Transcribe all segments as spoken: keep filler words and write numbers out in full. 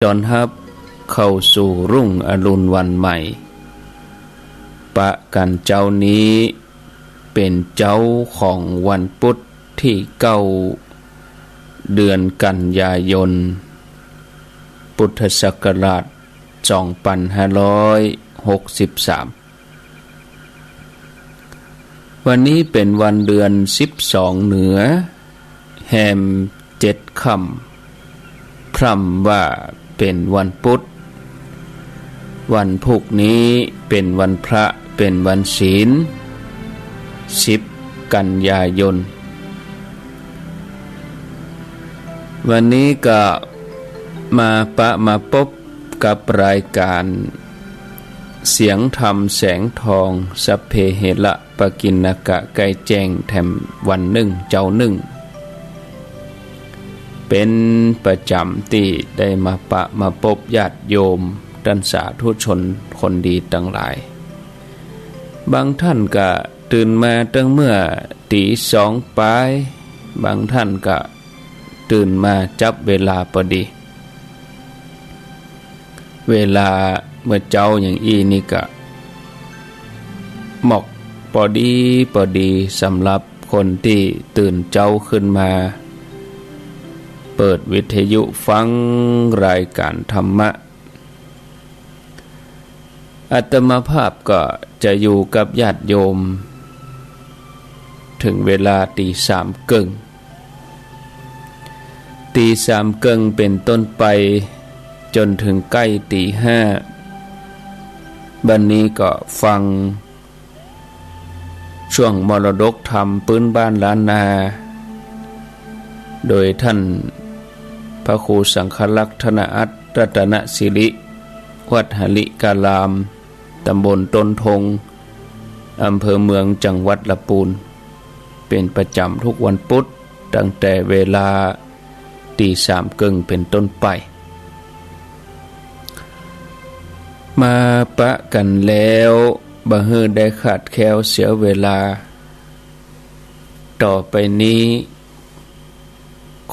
ต้อนฮับเข้าสู่รุ่งอรุณวันใหม่ ปะกั๋นเจ๊านี้เป๋นเจ๊าของวันปุ๊ธตี้เก้า เดือนกันยายน พุทธศักราช สองปันห้าร้อยหกสิบสาม วันนี้เป๋นวันเดือนสิบสองเหนือ แฮมเจ็ดค่ำ พร่ำว่าเป๋นวันปุ๊ธ วันพูกนี้เป๋นวันพระ เป๋นวันศีล สิบกันยายน วันนี้ก็มาปะมาปบกับรายก๋านเสียงธรรมแสงทอง สัพเพเหระ ปกิณณกะ ใก้แจ้งแถมวันนึ่งเจ๊านึ่ง เป๋นประจ๋ำตี้ได้มาปะมาปบญาติโยมต้านสาธุชนคนดีตังหลาย บางต้านก็ตื่นมาตั้งเมื่อตี๋สองป๋าย บางต้านก็ตื่นมาจับเวลาปอดี เวลาเมื่อเจ๊าอย่างอี้นี่ก็เหมาะปอดีปอดีสำหรับคนตี้ตื่นเจ๊าขึ้นมา เปิดวิทยุฟังรายก๋านธรรมะ อาตมาภาพก็จะอยู่กับญาติโยม เถิงเวลาตี๋สามเกิ่ง ตี๋สามเกิ่งเป๋นต้นไป จ๋นเถิงใก้ตี๋ห้า บัดนี้ก็ฟัง ช่วงมรดกธรรมปื๊นบ้านล้านนา โดยต้านพระครูสังฆรักษ์ ธนอัต รัตนสิริ วัดหริการาม ต๋ำบลต้นทง อำเภอเมือง จังหวัดละปูน เป๋นประจ๋ำกู้วันปุ๊ธ ตั้งแต่เวลา ตี๋สามเกิ่งเป๋นต้นไป มาปะกั๋นแล้ว บ่หื้อได้ขาดแคลนเสียเวลา ต่อไปนี้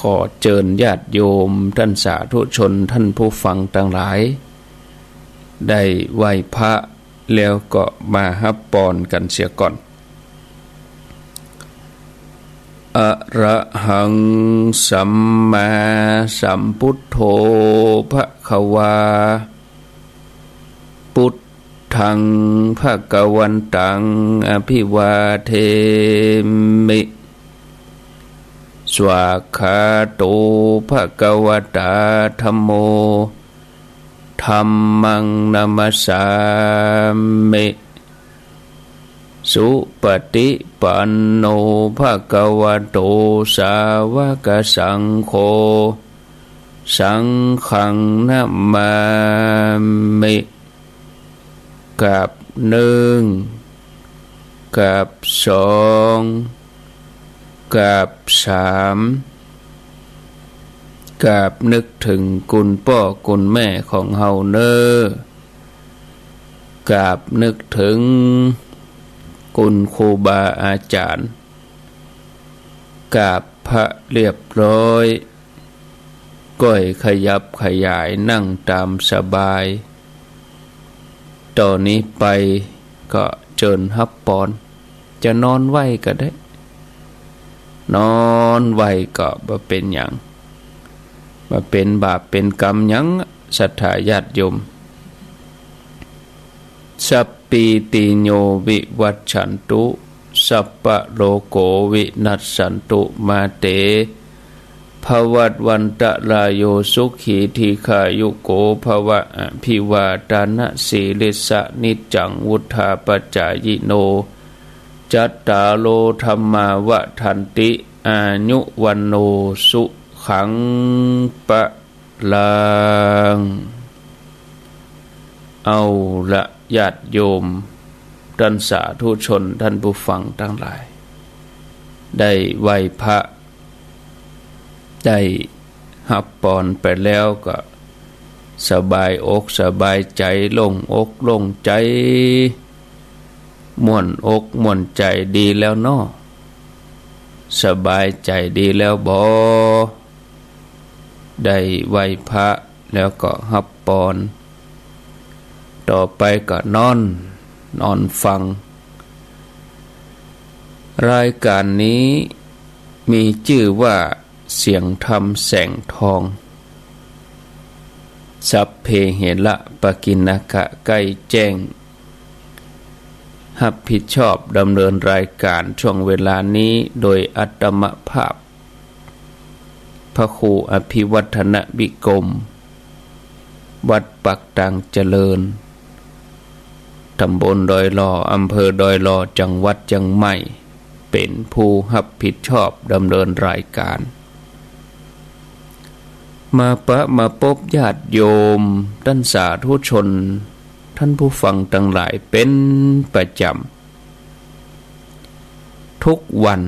ขอเจิญญาติโยมต้านสาธุชนต้านผู้ฟังตังหลาย ได้ไหว้พระแล้วก็มาฮับปอนกั๋นเสียก่อน อะระหัง สัมมาสัมพุทโธ ภะคะวา พุทธัง ภะคะวันตัง อะภิวาเทมิ สวากขาโต ภะคะวะตา ธัมโม ธัมมัง นะมัสสามิ สุปะติปันโน ภะคะวะโต สาวะกะสังโฆ สังฆัง นะมามิ กราบหนึ่ง กราบสอง กราบสาม กราบนึกเถิงคุณป้อคุณแม่ของเฮาเน่อ กราบนึกเถิงคุณครูบาอาจ๋ารย์ กราบพระเรียบร้อย ก้อยขยับขยายนั่งต๋ามสบาย ต่อนี้ไปก็เจิญฮับปอน จะนอนไหว้ก็ได้ นอนไหว้ก็บ่เป๋นหยัง บ่เป๋นบาปเป๋นกรรมหยัง ศรัทธาญาติโยม สัพพีติโย วิวัชชันตุ สัพพะโรโก วินัสสันตุ มาเต ภะวัตวันตะราโย สุขี ทีฆายุโก ภะวะ อะภิวาทะนะสีลิสสะ นิจจัง วุฑฒาปะจายิโน จัตตาโร ธัมมา วัฑฒันติ อายุ วัณโณ สุขัง พะลัง เอาละ ญาติโยม ต้านสาธุชน ต้านผู้ฟังตังหลาย ได้ไหว้พระ ได้ฮับปอนไปแล้วก็สบายอกสบายใจ๋ โล่งอกโล่งใจ๋ ม่วนอกม่วนใจ๋ดีแล้วเนาะ สบายใจ๋ดีแล้วบ่ ได้ไหว้พระ แล้วก็ฮับปอน ต่อไปก็นอน นอนฟัง รายก๋านนี้มีจื้อว่า เสียงธรรมแสงทอง สัพเพเหระปะกิณณกะ ใก้แจ้ง ฮับผิดชอบดำเนินรายก๋านช่วงเวลานี้โดยอัตมภาพ พระครูอภิวัฒนวิกรม วัดปากตางเจริญ ตำบลดอยหล่อ อำเภอดอยหล่อ จังหวัดเจียงใหม่ เป๋นผู้ฮับผิดชอบดำเนินรายก๋าน มาปะมาปบญาติโยม ต้านสาธุชน ต้านผู้ฟังตังหลายเป๋นประจ๋ำ ทุกวัน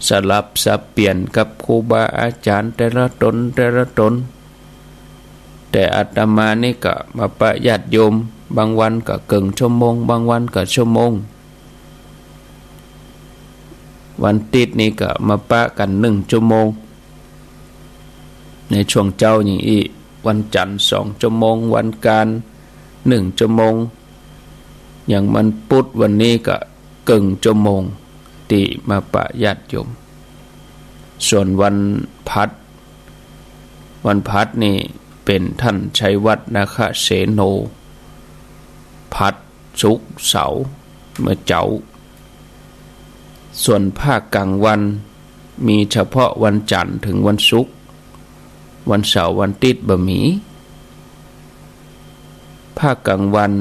สลับสับเปลี่ยนกับครูบาอาจ๋ารย์แต่ละต๋นแต่ละต๋น แต่อาตมานี่ก็มาปะญาติโยม บางวันก็เกิ่งชั่วโมง บางวันก็ชั่วโมง วันติ๊ดนี่ก็มาปะกั๋นนึ่งชั่วโมง ในช่วงเจ๊าอย่างอี้ วันจั๋นทร์สองชั่วโมง วันอังคารนึ่งชั่วโมง อย่างวันปุ๊ดวันนี้ก็เกิ่งชั่วโมง ตี้มาปะญาติโยม ส่วนวันพัด วันพัดนี่เป๋นต้านชัยวัฒน์ นาคเสโน พัด ศุกร์ เสาร์ เมื่อเจ๊า ส่วนภาคก๋างวัน มีเฉพาะวันจั๋นทร์เถิงวันศุกร์ วันเสาร์วันติ๊ดบ่มี ภาคก๋างวัน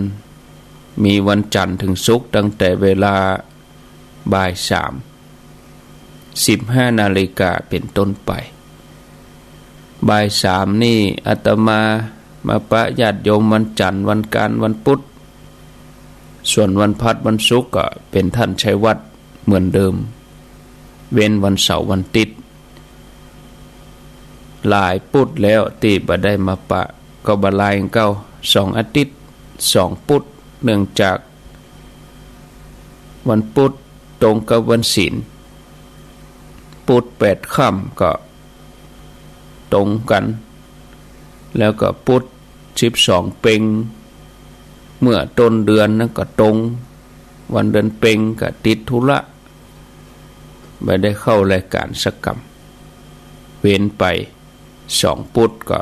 มีวันจั๋นทร์เถิงศุกร์ ตั้งแต่เวลาบ่ายสาม สิบห้านาฬิกาเป๋นต้นไป บ่ายสามนี่อาตมามาปะญาติโยมวันจั๋นทร์ วันอังคาร วันปุ๊ด ส่วนวันพัดวันศุกร์ก็เป๋นต้านชัยวัฒน์เหมือนเดิม เว้นวันเสาร์วันติ๊ด หลายปุ๊ดแล้วตี้บ่ได้มาปะ ก็บ่หลายเก้า สองอาติ๊ด สองปุ๊ด เนื่องจากวันปุ๊ดตรงกับวันศีล ปุ๊ดแปดค่ำก็ตรงกั๋น แล้วก็ปุ๊ดสิบสองเป็ง เมื่อต้นเดือนนั้นก็ตรงวันเดือนเป็ง ก็ติดธุระ บ่ได้เข้ารายก๋านสักกำ เว้นไปสองปุ๊ดก็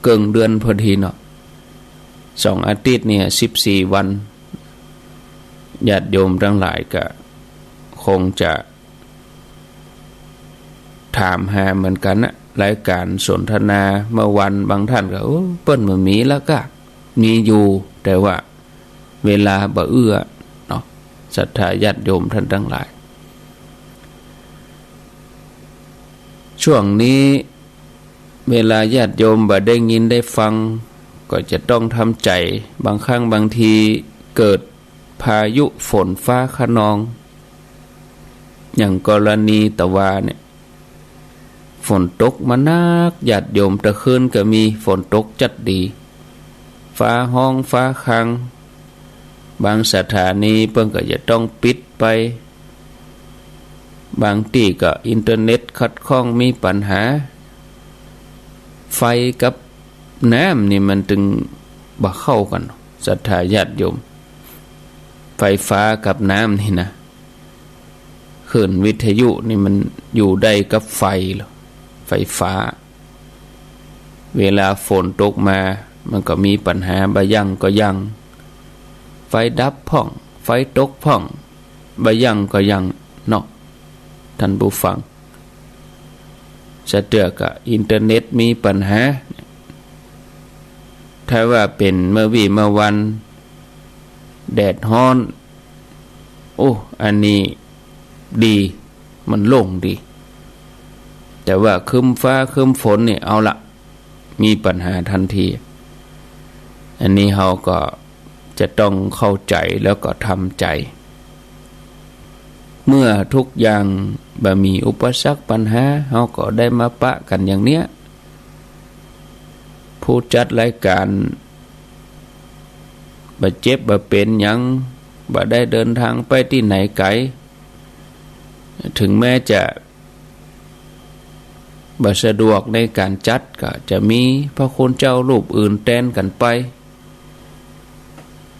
เกิ่งเดือนพอดีเนาะ สองอาติ๊ดเนี่ยสิบสี่วัน ญาติโยมตังหลายก็คงจะถามหาเหมือนกั๋นนะ รายก๋านสนทนาเมื่อวัน บางต้านก็ โอ้ เปิ้นบ่มีแล้วก้า มีอยู่ แต่ว่า เวลาบ่เอื้อเนาะ ศรัทธาญาติโยมต้านตังหลาย ช่วงนี้เวลาญาติโยมบ่ได้ยินได้ฟัง ก็จะต้องทำใจ๋ บางครั้งบางทีเกิดพายุฝนฟ้าคะนอง อย่างกรณีตะวาเนี่ย ฝนตกมานัก ญาติโยม ตะคืนก็มีฝนตกจัดดี ฟ้าฮ้องฟ้าคาง บางสถานีเปิ้นก็จะต้องปิดไป บางตี้ก็อินเทอร์เน็ตขัดข้องมีปัญหา ไฟกับน้ำนี่มันตึงบ่เข้ากั๋น ศรัทธาญาติโยม ไฟฟ้ากับน้ำนี่นะ คลื่นวิทยุนี่มันอยู่ได้กับไฟเหรอ ไฟฟ้า เวลาฝนตกมา มันก็มีปัญหาบ่ายั้งก่อยั้ง ไฟดับพ่อง ไฟตกพ่อง บ่ายั้งก่อยั้งเนาะ ต้านผู้ฟัง สะเตื้อก็อินเทอร์เน็ตมีปัญหา ถ้าว่าเป๋นเมื่อวี้เมื่อวัน แดดฮ้อน โอ้ อันนี้ดี มันโล่งดี แต่ว่าครึ้มฟ้าครึ้มฝนนี่ เอาละ มีปัญหาทันที อันนี้เฮาก็จะต้องเข้าใจ๋แล้วก็ทำใจ๋ เมื่อทุกอย่างบ่มีอุปสรรคปัญหา เฮาก็ได้มาปะกั๋นอย่างเนี้ย ผู้จัดรายก๋านบ่เจ็บบ่เป๋นหยัง บ่ได้เดินทางไปตี้ไหนไก๋ ถึงแม้จะ บ่สะดวกในก๋านจัด ก็จะมีพระคุณเจ้ารูปอื่นแตนกั๋นไป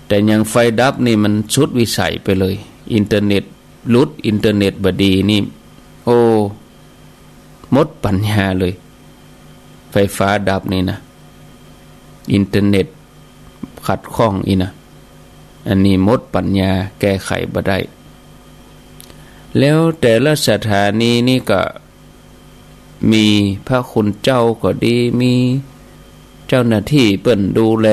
แต่อย่างไฟดับนี่มันสุดวิสัยไปเลย อินเทอร์เน็ตหลุด อินเทอร์เน็ตบ่ดีนี่ โอ้ หมดปัญญาเลย ไฟฟ้าดับนี่นะ อินเทอร์เน็ตขัดข้องอี้นะ อันนี้หมดปัญญา แก้ไขบ่ได้ แล้วแต่ละสถานีนี่ก็มีพระคุณเจ้าก็ดี มีเจ้าหน้าตี้เปิ้นดูแล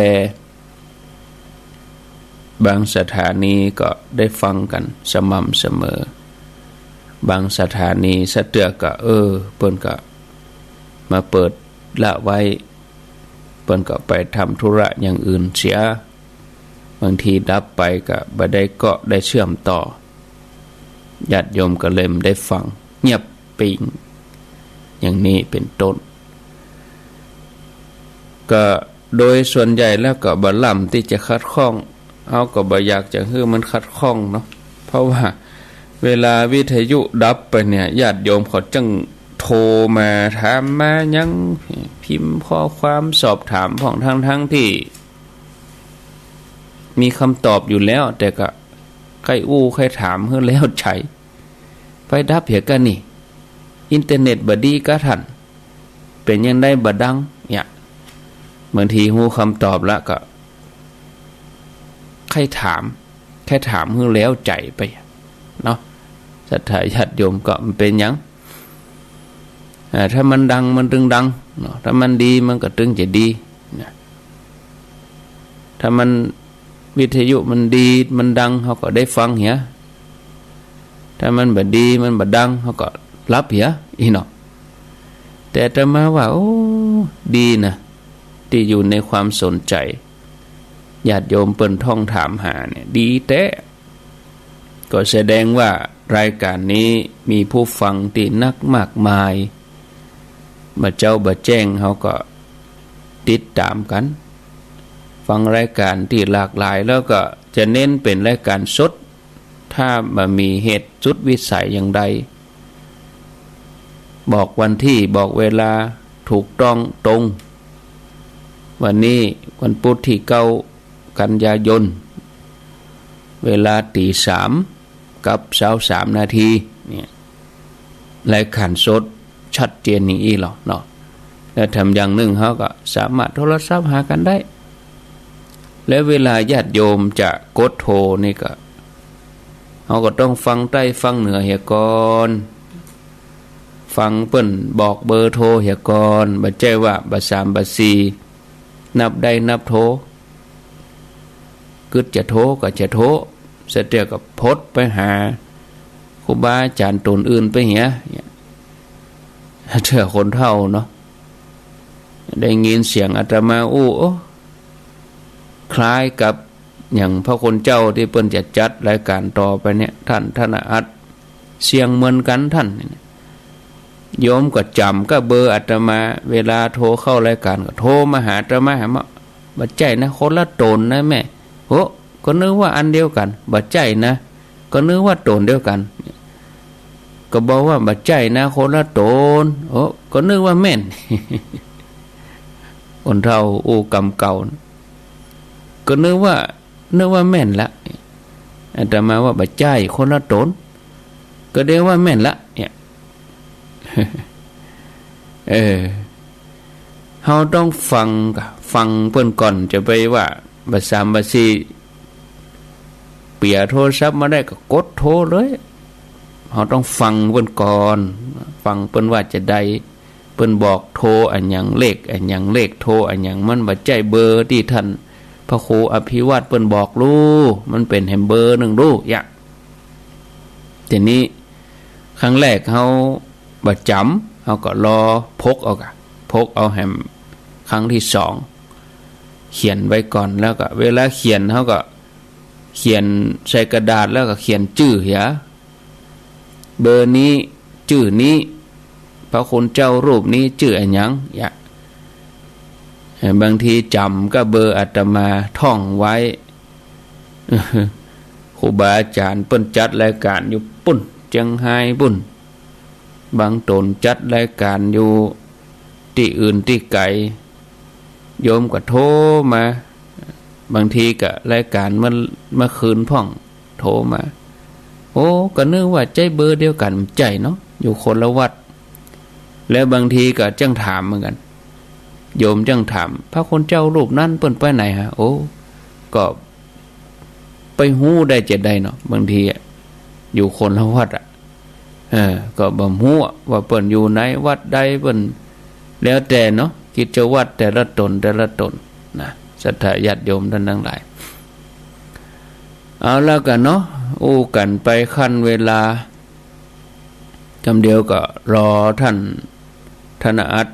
บางสถานีก็ได้ฟังกั๋นสม่ำเสมอ บางสถานีสะเตื้อก็ เออ เปิ้นก็มาเปิดละไว้ เปิ้นก็ไปทำธุระอย่างอื่นเสีย บางทีดับไปก็บ่ได้เกาะได้เชื่อมต่อ ญาติโยมก็เลยบ่ได้ฟัง เงียบปิ๊ง อย่างนี้เป๋นต้น ก็โดยส่วนใหญ่แล้วก็บ่ล้ำตี้จะขัดข้อง เฮาก็บ่อยากจะหื้อมันขัดข้องเนาะ เพราะว่าเวลาวิทยุดับไปเนี่ย ญาติโยมเขาจั้งโทรมาถามมาหยัง พิมพ์ข้อความสอบถามพ่อง ทั้งๆ ตี้มีกำตอบอยู่แล้ว แต่ก็ใค่อู้ใค่ถามหื้อแล้วใจ๋ ไฟดับเหียก้านี่ อินเทอร์เน็ตบ่ดีก้าต้าน เป๋นหยังได้บ่ดัง เนี่ย บางทีฮู้กำตอบละก็ใค่ถาม ใค่ถามหื้อแล้วใจ๋ไปเนาะ ศรัทธาญาติโยมก็บ่เป๋นหยัง อ่า ถ้ามันดังมันตึงดังเนาะ ถ้ามันดีมันก็ตึงจะดีนะ ถ้ามันวิทยุมันดีมันดัง เฮาก็ได้ฟังเหีย ถ้ามันบ่ดีมันบ่ดัง เฮาก็หลับเหีย อี้เนาะ แต่อาตมาว่า โอ้ ดีนะ ตี้อยู่ในความสนใจ๋ ญาติโยมเปิ้นท้องถามหาเนี่ย ดีแต๊ ก็แสดงว่ารายก๋านนี้มีผู้ฟังตี้นักมากมาย บ่าเจ๊าบ่าแจ้งเฮาก็ติดต๋ามกั๋น ฟังรายก๋านตี้หลากหลาย แล้วก็จะเน้นเป๋นรายก๋านสด ถ้าบ่มีเหตุสุดวิสัยอย่างใด บอกวันตี้บอกเวลาถูกต้องตรง วันนี้วันพุธตี้เก้ากันยายน เวลาตี๋สามกับซาวสามนาที เนี่ย รายก๋านสดชัดเจนอย่างอี้ลอเนาะ แล้วแถมอย่างนึ่งเฮาก็สามารถโทรศัพท์หากั๋นได้ และเวลาญาติโยมจะกดโทรนี่ก็ เฮาก็ต้องฟังใต้ฟังเหนือเหียก่อน ฟังเปิ้นบอกเบอร์โทรเหียก่อน บ่ใจ้ว่าบ่าสามบ่าสี่ นับได้นับโทร กึ๊ดจะโทรก็จะโทร สะเตื้อก็พดไปหาครูบาอาจ๋ารย์ต๋นอื่นไปเหีย เนี่ย เตื้อคนเฒ่าเนาะ ได้ยินเสียงอาตมาอู้ โอ้ คล้ายกับอย่างพระคุณเจ้าตี้เปิ้นจะจัดรายก๋านต่อไปเนี่ย ต้านธนอัต เสียงเหมือนกั๋นต้าน โยมก็จ๋ำกับเบอร์อาตมา เวลาโทรเข้ารายก๋านก็โทรมาหาอาตมา หามา บ่ใจ้นะ คนละต๋นนะแม่ โอ้ ก็นึกว่าอันเดียวกั๋น บ่ใจ้นะ ก็นึกว่าต๋นเดียวกั๋น ก็บอกว่าบ่ใจ้นะ คนละต๋น โอ้ ก็นึกว่าแม่น คนเฒ่าอู้กำเก่า ก็นึกว่า นึกว่าแม่นละ อาตมาว่าบ่ใจ้ คนละต๋น ก็เดียวว่าแม่นละ เนี่ย เออ เฮาต้องฟังกะ ฟังเปิ้นก่อน จะไปว่าบ่าสามบ่าสี่ เปียโทรศัพท์มาได้ก็กดโทรเลย เฮาต้องฟังเปิ้นก่อน ฟังเปิ้นว่าจะใด เปิ้นบอกโทรอะหยัง เลขอะหยัง เลขโทรอะหยัง มันบ่ใจ้เบอร์ตี้ต้านพระครูอภิวัตรเปิ้นบอกลู่ มันเป๋นแหมเบอร์นึ่งลู่ ยะ ทีนี้ ครั้งแรกเฮาบ่จ๋ำ เฮาก็ลอพกเอากะ พกเอาแหมครั้งตี้สอง เขียนไว้ก่อน แล้วก็เวลาเขียนเฮาก็เขียนใส่กระดาษ แล้วก็เขียนจื้อเหีย เบอร์นี้ จื้อนี้ พระคุณเจ้ารูปนี้จื้ออะหยัง ยะ เอ่อ บางทีจ๋ำกับเบอร์อาตมา ท่องไว้ ครูบาอาจ๋ารย์เปิ้นจัดรายก๋านอยู่ปุ้น เจียงฮายปุ้น บางต๋นจัดรายก๋านอยู่ตี้อื่นตี้ไก๋ โยมก็โทรมา บางทีก็รายก๋านเมื่อ เมื่อคืนพ่องโทรมา โอ้ ก็นึกว่าใจ๊เบอร์เดียวกั๋น บ่ใจ้เนาะ อยู่คนละวัด แล้วบางทีก็จั้งถามเหมือนกั๋น โยมจั้งถาม พระคุณเจ้ารูปนั้นเปิ้นไปไหนฮะ โอ้ ก็ไปฮู้ได้จาใดเนาะ บางทีอะ อยู่คนละวัดอะ เออ ก็บ่ฮู้อะว่าเปิ้นอยู่ไหน วัดใดเปิ้น แล้วแต่เนาะ กิจวัตรแต่ละต๋นแต่ละต๋นนะ ศรัทธาญาติโยมต้านตังหลาย เอาละกั๋นเนาะ อู้กั๋นไปคั่นเวลา กำเดียวก็รอต้านธนอัต